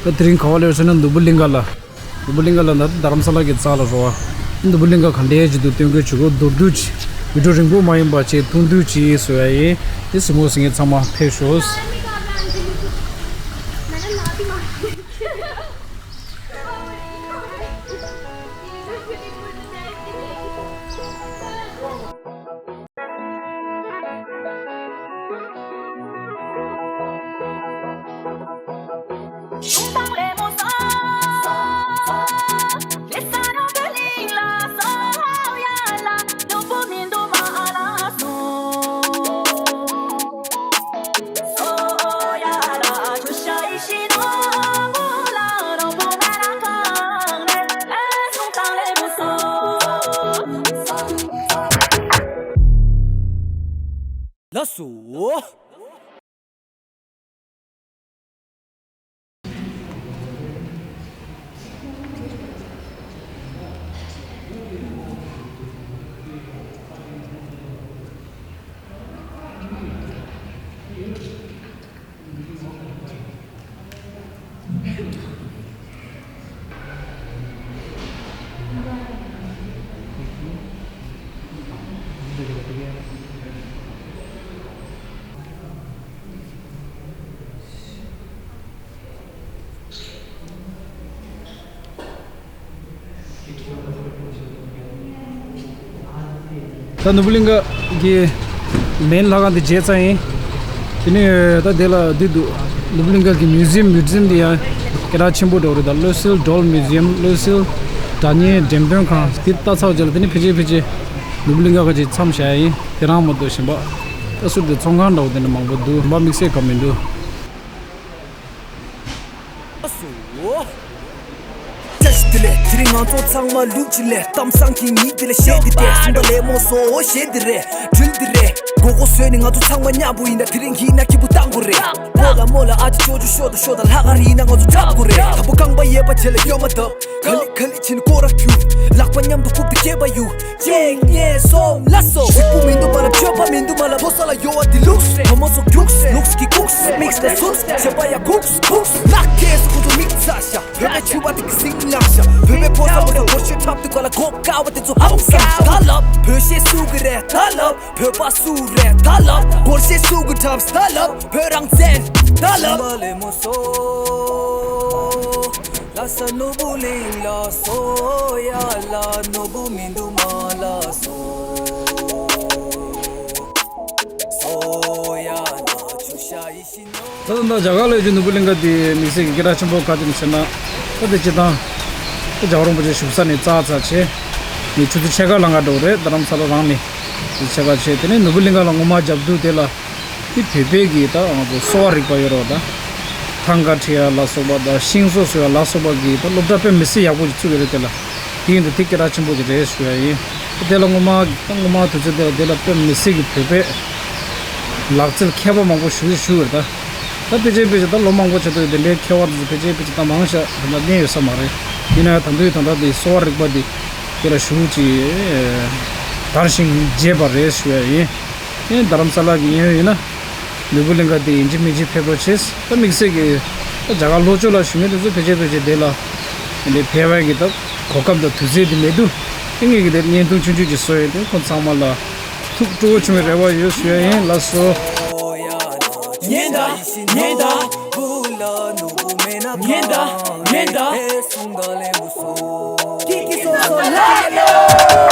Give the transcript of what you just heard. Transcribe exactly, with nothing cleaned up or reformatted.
ད་དེ་རིང་ག་བ་སླེབས་ཟེར་ན་ནོར་བུ་གླིང་ག་ལ། ནོར་བུ་གླིང་ག་ལ་ད་རྡ་རམ་ས་ལ་གི་རྩ་ལ་རོ་བ། ནོར་བུ་གླིང་ག་ག་འདྲས་ཅིག་འདུག་སྟོན་གི་བྱེད་གོ། མདོར་བསྡུས་ཅིག་བི་ཌིའོ་རིང་པོ་མ་ཡིན་པ་ཅིག་ཐུང་ཐུང་ཅིག་བཟོ་ཡ་ཡིན། དེ་གཟིགས་མོ་གཟིགས་མཁན་ཚང་མ་ཕེབས་ཤོག། ལགས་སོ། ད་ནོར་བུ་གླིང་ག་གི་མེན་ལྷ་ཁང་དེ་མཇལ་ཚར་ཡིན། དེ་ནས་ད་དེ་ལ་འདི་འདུག་ནོར་བུ་གླིང་ག་གི་མིའུ་ཛི་ཡམ། མིའུ་ཛི་ཡམ་དེ་ཡང་སྐད་གྲགས་ཆེན་པོ་འདྲ་བོ་རེད། ད་བློ་གསལ་ཌོལ་མིའུ་ཛི་ཡམ། བློ་གསལ་སྒྲ་སྙན་འགྲེམས་སྟོན་ཁང་དེ་ལྟ་ཚར་བ་རྗེས་ལ། དེ་ནས་ཕལ་ཆེར་ཕལ་ཆེར་ནོར་བུ་གླིང་ག་ཁ་ཅིག་མཚམས་བཞག་ཡ་ཡིན། དེ་རང་མ་གཏོགས་གཞན་པ་ད་ཟུར་དེ་ཚོང་ཁང་འདྲ་བོ་དེ་འདྲ་མང་པོ་འདུག་རིམ་པ་དམིགས་བསལ་གང་མི་འདུག་ལགས་སོ། བཀྲ་ཤིས་བདེ་ལེགས། དེ་རིང་ང་ཚོ་ཚང་མ་ལུག་ཅིག་ལས་གཏམ་བཟང་གི་མི་དེ་ལ་གཞས་འདི་རེད། སུམ་པ་ལེབ་མོ་སོ་གཞས་འདི་རེད། དྲིལ་འདི་རེད། མགོ་སྐོར་བཟོས་ནས་ང་ཚོ་ཚང་མ་མཉམ་པོ་ཡིན་ན། དེ་རིང་ཡིན་ན་སྐྱིད་པོ་བཏང་དགོས་རེད། པོ་ལ་མོ་ལ་ཨ་ཅེ་ཅོ་ཅོ་ཤོ་དང་ཤོ་དང་། ལྷག་དཀར་ཡིན་ན་ང་ཚོ་འཁྲབ་དགོས་རེད། དང་པོ་རྐང་པ་གཡས་པ་བྱས་ལ་གཡོན་མ་བརྡབ། ག་ལེ་ག་ལེ་བྱས་ནས་སྐོར་ར་རྒྱུག་ལག་པ་མཉམ་དུ་རྐུབ་སྟེ་སྐེད་པ་གཡུག་གཅིག་གཉིས་གསུམ་ལ་སོ། ཞིག་པོ་མི་འདུག་མ་ལབ་སྤྱོད་པ་མི་འདུག་མ་ལབ། ཕོ་ས་ལ་གཡོ་བ་དེ་ལུགས་རེད། བུ་མོ་ཚོ་རྒྱུགས་ལུགས་ཀྱི་ཁུགས་མིག་ལ་ཟུགས་བྱས་པ་ཡ་ཁུགས་ཁུགས། ལག་ཁྱེར་སོ་ཁོ་ཚོ་མིག་ཚ་ཤ། བོད་པའི་ཕྱུ་པ་དེ་གི་སིང་ལངས་ཤ། བོད་པའི་ཕོ་ས་མོ་ཡ་སྒོར་ཤོད་འཁྲབ་དུས་ག་ལ་གོ་དཀའ་བ་དེ་ཚོ་ཧང་སང་ཤ། ད་ལབ་བོད་གཞས་སུ་གི་རེད། ད་ལབ་བོད་པ་སུ་རེད། ད་ལབ་སྒོར་གཞས་སུ་གི་འཁྲབ། ད་ལབ་བོད་རང་བཙན། ད་ལབ། ལ་ལེ་མོ་སོ། ལ་ས་ནོར་བུ་གླིང་ལ་སོ་ཡ་ལ། ནོར་བུ་མི་འདུག་མ་ལ་སོ། སོ་ཡ་ལ་ཆུ་ཤ་ཡི་ཤི་ནོ། ད་ད་ལྟ་རྒྱ་གར་ལ་ཡོད་རྒྱུ་ནོར་བུ་གླིང་ག་དེ་དམིགས་བསལ་གྱི་སྐད་གྲགས་ཆེན་པོ་ག་དེ་ནས་ཟེར་ན། ད་དེ་སྤྱིར་བཏང་ད་རྒྱལ་བ་རིན་པོ་ཆེ་བཞུགས་ས་ནས་རྩ་ཚ་བྱས། ནས་ཆུ་ཚོད་ཕྱེད་ཀ་ལང་ག་འགྲོ་རེད། རྡ་རམ་ས་ལ་རང་ནས་ཆུ་ཚོད་ཕྱེད་ཀ་བྱས། དེ་ནས་ནོར་བུ་གླིང་ག་ལ་སྔོན་མ་རྒྱབ་དུས་དེ་ལ། དེ་བོད་པའི་གི་ད་ང་ཚོ་གསོ་བ་རིག་པ་ཡོད་རེད་པ། ད་ཐང་ག་འཁྲིད་ཡ་ལ་སོགས་པ་དང་། ཤིང་བཟོ་བཟོ་ཡ་ལ་སོགས་པ་གི་ད་སློབ་གྲྭ་དཔེ་མི་སྲིད་ཡག་པོ་ཞིག་བཙུགས་ཡོད་རེད། དེ་ལ་དེ་ཡིན་དུས་དེ་སྐད་གྲགས་ཆེན་པོ་ཞིག་རེད་ཞུ་ཡ་ཡིན། དེ་ལ་སྔོན་མ་ད་སྔོན་མ་དུས་ཚོད་དེ་ལ་དེ་ལ་དཔེ་མི་སྲིད་གི་བོད་པའི་ལག་རྩལ་མཁས་པ་མང་པོ་ཞིག་བཞུགས་ཡོད་རེད། ད་ད་ཕལ་ཆེར་ཕལ་ཆེར་ད་ལོ་མང་པོ་བྱས་དུས་དེ་འདྲའི་མཁས་པ་དེ་ཚོ་ཕལ་ཆེར་ཕལ་ཆེར་ད་མང་ཤ་ད་ལྟ་གནས་ཡོད་ས་མ་རེད། ཡིན་ན་ཡང་ད་དུང་ད་ལྟ་དེ་གསོ་བ་རིག་པ་དེ་དེ་ལ་ཞེ་པོ་ཅིག་དར་ཞིང་རྒྱས་པ་རེད་ཞུ་ཡ་ཡིན། ཨེ་རྡ་རམ་ས་ལ་གི་གཡས་གཡོན་ཡིན་ན་ནོར་བུ་གླིང་ག་དེ་ཡིན་གཅིག་མིན་གཅིག་ཕེབས་རོགས་བྱེད། ད་དམིགས་བསལ་གྱི་ད་རྒྱ་གར་ལྷོ་ཕྱོགས་ལ་བཞུགས་མཁན་དེ་ཚོ་ཕལ་ཆེར་ཕལ་ཆེར་དེ་ལ་དེ་འདྲའི་ཕེབས་པའི་གི་ད་གོ་སྐབས་དང་དུས་ཚོད་དེ་མེད་དུས། དེ་ངེད་ཀྱི་དེ་བརྙན་ཐུང་ཆུང་ཆུང་ཅིག་བཟོས་ཡོད་དེ། ཁོང་ཚང་མ་ལ་ཐུགས་སྤྲོ་བོ་བྱུང་བའི་རེ་བ་ཡོད་ཞུ་ཡ་ཡིན། ལགས་སོ། ཉན་ད་ཉན་ད། ཉན་ད་ཉན་ད། ཀི་ཀི་སོ་སོ་ལ་ལོ།